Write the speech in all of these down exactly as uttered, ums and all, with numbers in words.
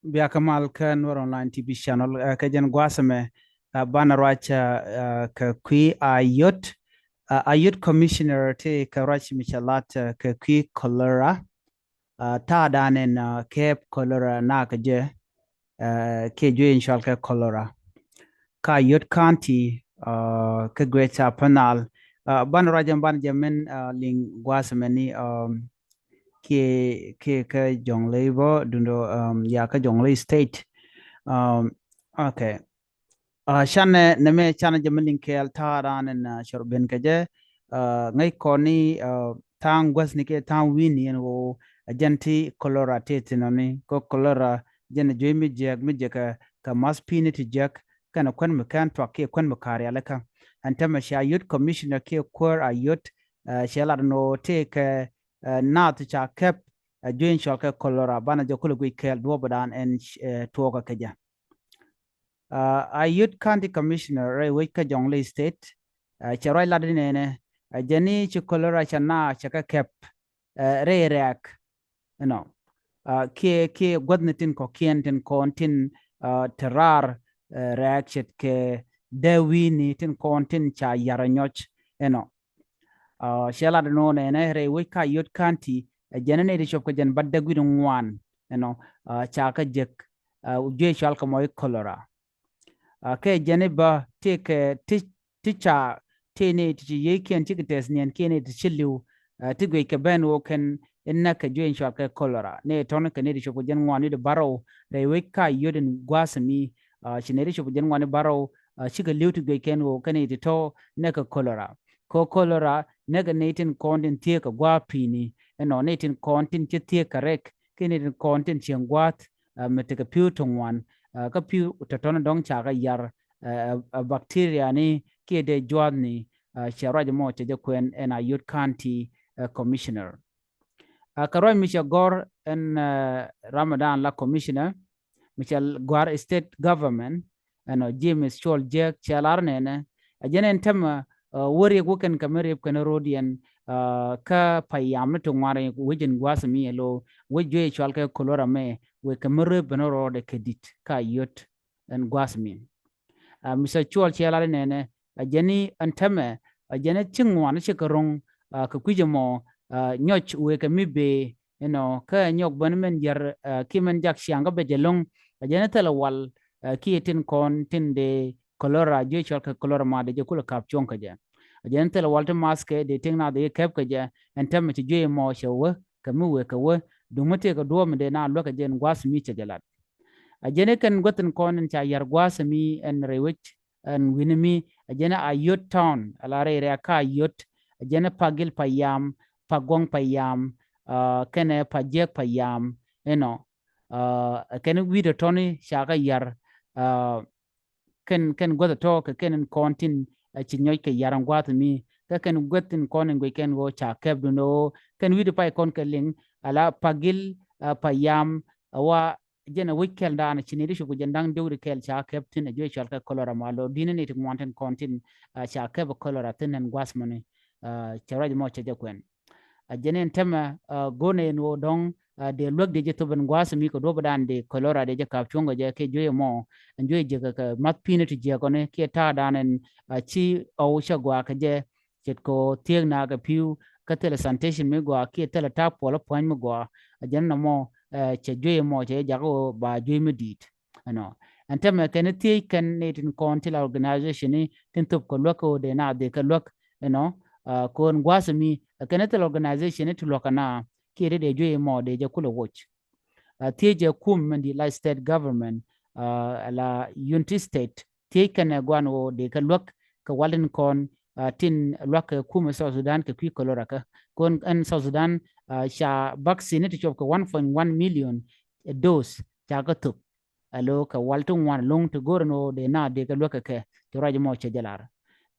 Bia kä mal kä Nuer Online T V channel, ɛ, kä jɛn gua̱a̱th ɛmɛ, ɛ, banɛ ruac, ɛ, ɛ, kɛ kui̱ Ayod, ɛ, Ayod Commissioner ti kɛ ruac mi cɛ lat, ɛ, kɛ kui̱ cholera, ɛ, ta̱a̱ dan ɛn, ɛ, kɛɛp cholera na kɛ jɛ, ɛ, kiɛ juey in cɔal kɛ cholera. Kä Ayod County, ɛ, kä Greater Upper Nile, ɛ, banɛ ruac ɛn banɛ jɛ min, ɛ, liŋ gua̱a̱th ɛmɛ ni, ɛ, kiɛ, kiɛ kä Jonglei bä dundo, um, ya kä Jonglei State. Um, okay. Uh, canɛ nɛmɛ canɛ jɛ mi liŋ kɛɛl ta̱a̱ dan ɛn, uh, cɔr ben kɛ jɛ. Uh, ŋäc kɔn ni, uh, tha̱a̱ŋ guäthni kiɛ tha̱a̱ŋ wi̱i̱ni ɛn ɣöö ɛ jɛn ti cholera ti thinɔni. Kä cholera jɛn ɛ juey mi jiäk mi jiäk kɛ, kɛ math pi̱i̱ni ti jiäk kɛnɛ kuän mi kɛn tuak kiɛ kuän mi ka̱r yalikä. Ɛn tämɛ cia Ayod Commissioner kiɛ kuäär Ayod, uh, cɛ lat ɛn ɣöö tëëkɛ, ɛ, naath ca kɛp, ɛ, juey in cɔal kɛ cholera, banɛ jɛ kulɛ guic kɛɛl duɔ̱ɔ̱pdan ɛn, ɛ, tuɔɔkä kɛ jɛ. Ɛ, Ayod County Commissioner rɛy wec kä Jonglei State, ɛ, cɛ ruac lat inɛnɛ, ɛ, jɛn ni ci cholera cɛ naath cɛ kɛ kɛp, ɛ, rɛy rɛɛk, you know, ɛ, kiɛ, kiɛ guäthni tin kɔ̱kiɛn tin kɔn tin, ɛ, te raar, ɛ, rɛɛk ce̱tkɛ dee wi̱i̱ni tin kɔn tin ca yar ɛ nyɔc, you know. Ɛ, cɛ lat ɛn ɣöö nɛnɛ rɛy wec kä Ayod County, ɛ, jɛn ni ti cop kɛ jɛn bädäk wi̱cdɛ ŋuan, you know, ɛ, ca kɛ jek, ɛ, juey cɔal kɛ mɔ i̱ cholera. Ɛ, kɛ jɛn i̱ bä tëëkɛ ti, ti ca tëë ni ti ci yiëëkiɛn cikɛ tɛth niɛn kiɛ ni ti ci li̱w, ɛ, ti guic kɛ ben ɣöö kɛn in näk kɛ juey in cɔal kɛ cholera. Ni tɔ̱ni kɛ ni ti cop kɛ jɛn ŋuan wi̱cdɛ bärɔw rɛy wec kä Ayod in gua̱a̱th ɛmi, ɛ, ci ni ti cop kɛ jɛn ŋuan wi̱cdɛ bärɔw, ɛ, cikɛ li̱w ti guic kɛn ɣöö kɛn ni ti tɔ̱ näk kɛ cholera. Kä cholera näk ni tin kɔn tin thieek kɛ gua̱a̱th pi̱i̱ni, ɛnɔ ni tin kɔn tin ci thieek kɛ rɛk, kiɛ ni tin kɔn tin cieŋ gua̱a̱th, ɛ, mi tekɛ pi̱w ti ŋuan, ɛ, kä pi̱w tɔ̱tɔ̱ni dɔ̱ŋ ca kɛ yar, ɛ, ɛ, ɛ, bacteria ni kiɛ dee jua̱thni, ɛ, cɛ ruac mɔ cɛ jɛ kuɛn ɛn Ayod County, ɛ, Commissioner. Ɛ, kɛ ruac mi cɛ gɔ̱r ɛn, ɛ, Ramadan la Commissioner, mi cɛ gɔ̱a̱r state government, ɛnɔ James Cuɔl Jiɛk cɛ lar nɛnɛ, ɛ jɛn ɛn tämɛ, ɛ, wä riɛk wä kɛn kɛ mi riɛp kɛn ro̱diɛn, ɛ, kä payam ni ti ŋuan rɛy wec in gua̱a̱th ɛmi ɛ lo̱ wec juey cɔal kɛ cholera mɛ wec kɛ mi riɛp ben ro̱dɛ kɛ di̱t kä Ayod ɛn gua̱a̱th ɛmi. Ɛ, Mister Cuɔl cɛ lar nɛnɛ, ɛ jɛn ni ɛn tämɛ, ɛ jɛn ni ci ŋuan cikɛ ro̱ŋ, ɛ, kɛ kui̱c ɛmɔ, ɛ, nyɔc wëë kɛ mi bëë, you know, kä nyɔk ben mɛn yär, ɛ, kiɛ mɛn jak ciaŋ kä bɛ jɛ lo̱ŋ, ɛ jɛn ni thilɛ wal, ɛ, kiɛ tin kɔn tin dee cholera, juey cɔal kɛ cholera ma dee jɛ kulɛ ka̱p cuɔ̱ŋ kɛ jɛ. Ɛ jɛn ni thilɛ wal ti math kɛ dee tëk na dee kɛp kɛ jɛ, ɛn tämɛ ci juey ɛmɔ cɛ wä, kɛ mi wëë kɛ wä, duŋ mi tëëkɛ duɔ̱ɔ̱p mi dee na luäk kɛ jɛ ɛn gua̱a̱th mi cɛ jɛ lat. Ɛ jɛn ni kɛn guäth in kɔn in ca yar gua̱a̱th ɛmi ɛn rɛy wec ɛn wi̱ni mi, ɛ jɛn ni Ayod Town, ala rɛy rɛ̈ɛ̈k kä Ayod, ɛ jɛn ni Pagil payam, Paguɔŋ payam, ɛ, kɛnɛ Pajiɛk payam, you know, ɛ, kɛn wi̱i̱ tɔ̱tɔ̱ni ca kɛ yar, ɛ, kɛn, kɛn guäth tɔ̱ kɛ kɛn in kɔn tin, ɛ, ci nyɔc kɛ yar ɛn gua̱a̱th ɛmi, kä kɛn guäth in kɔn in guic kɛn ɣöö ca kɛp duundɛ ɣöö kɛn wi̱i̱ ti pay kɔn kɛ liŋ, ala Pagil, ɛ, payam, ɛ wa jɛn ɛ wec kɛl daanɔ ci ni ti cop kɛ jɛn da̱ŋ diɔ̱k ti kɛl ca kɛp thi̱n ɛ juey cɔal kɛ cholera ma lo̱ di̱n ni ti ŋuan tin kɔn tin, ɛ, ca kɛp ɛ cholera thi̱n ɛn gua̱a̱th mɔni, ɛ, cɛ ruac mɔ cɛ jɛ kuɛn. Ɛ jɛn ɛn tämɛ, ɛ, go̱n ɛn ɣöö dɔ̱ŋ, ɛ, dee luäk dee jɛ thop ɛn gua̱a̱th ɛmi kɛ duɔ̱ɔ̱p dan dee cholera dee jɛ ka̱p cuɔ̱ŋ kɛ jɛ kiɛ juey ɛmɔ ɛn juey jɛ kɛ, kɛ math pi̱i̱ni ti jiɛk kɔni kiɛ ta̱a̱ dan ɛn, ɛ, ci ɣɔw cɛ gɔaa kɛ jɛ ce̱tkɛ ɣöö thiëëk na kɛ pi̱w kä thilɛ sanitation mi gɔaa kiɛ thilɛ ta̱a̱ puɔl ɛ pua̱ny mi gɔaa. Ɛ jɛn nɔmɔ, ɛ, cɛ juey ɛmɔ cɛ jɛ jakä ɣöö ba juey mi di̱i̱t. Ɛnɔ ɛn tämɛ kɛn thiec kɛn ni tin kɔn ti la organization ni tin thop kɛ luäk kɛ ɣöö dee na dhil kɛ luäk. Ɛnɔ, ɛ, kɔn gua̱a̱th ɛmi, ɛ, kɛn thil organization ni ti luäk kɛ na kiɛ ti dee juey ɛmɔ dee jɛ kulɛ woc. Ɛ, thiec ɛ kum mɛn di la state government, ɛ, la Unity State thiec kɛn ɛ gua̱n ɣöö dee kɛ luäk kɛ wal tin kɔn, ɛ, tin luäk kɛ kum ɛ South Sudan kɛ kui̱ cholera kä. Kɔn ɛn South Sudan, ɛ, ca vaccine ni ti cop kɛ one point one million dose ca kɛ thop. Alo kɛ wal ti ŋuan lo̱ŋ ti go̱r ɛn ɣöö dee na dee kɛ luäk kɛ kɛ ti ruac mɔ cɛ jɛ lar.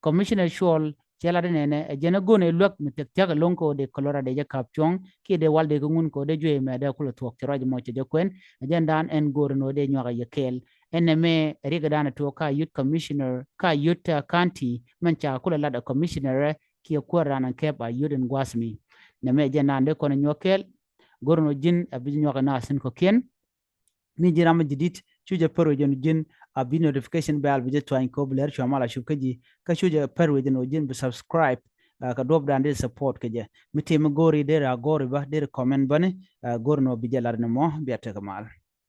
Commissioner Cuɔl cɛ lat inɛnɛ ɛ jɛn ɛ go̱n ɛ luäk mi thia̱k thia̱k ɛ lo̱ŋ kɛ ɣöö dee cholera dee jɛ ka̱p cuɔ̱ŋ kiɛ dee wal dee kɛ ŋun kɛ ɣöö dee juey mɛ dee kulɛ thuɔ̱k ti ruac mɔ cɛ jɛ kuɛn. Ɛ jɛn dan ɛn go̱r ɛn ɣöö dee nyuak ɛ yɛ kɛɛl. Ɛn nɛmɛ ɛ riɛk dan ɛ tuɔɔk kä Ayod Commissioner, kä Ayod, ɛ, County mɛn ca kulɛ lat ɛ Commissioner ɛ kiɛ kuäär dan ɛn kɛp Ayod ɛn gua̱a̱th mi. Nɛmɛ ɛ jɛn dan dee kɔn ɛ nyuak kɛɛl. Go̱r ɛn ɣöö ji̱n ɛ bi nyuak ɛ naath thi̱n kɔ̱kiɛn. Ni ji̱n ram mi ji̱ di̱t, cu jɛ pär wec jɛn ji̱n a bi notification bell bi jɛ tuany kop lɛr cua mal a cup kä ji̱. Kä cu jɛ pär wec jɛn wä ji̱n bi subscribe, kɛ duɔp dan di support kɛ jɛ. Mi tim mi go̱o̱ri deri a go̱o̱ri bä deri comment bäni, go̱o̱ri ni wä bi jɛ lar ni mɔ bia tekɛ mal.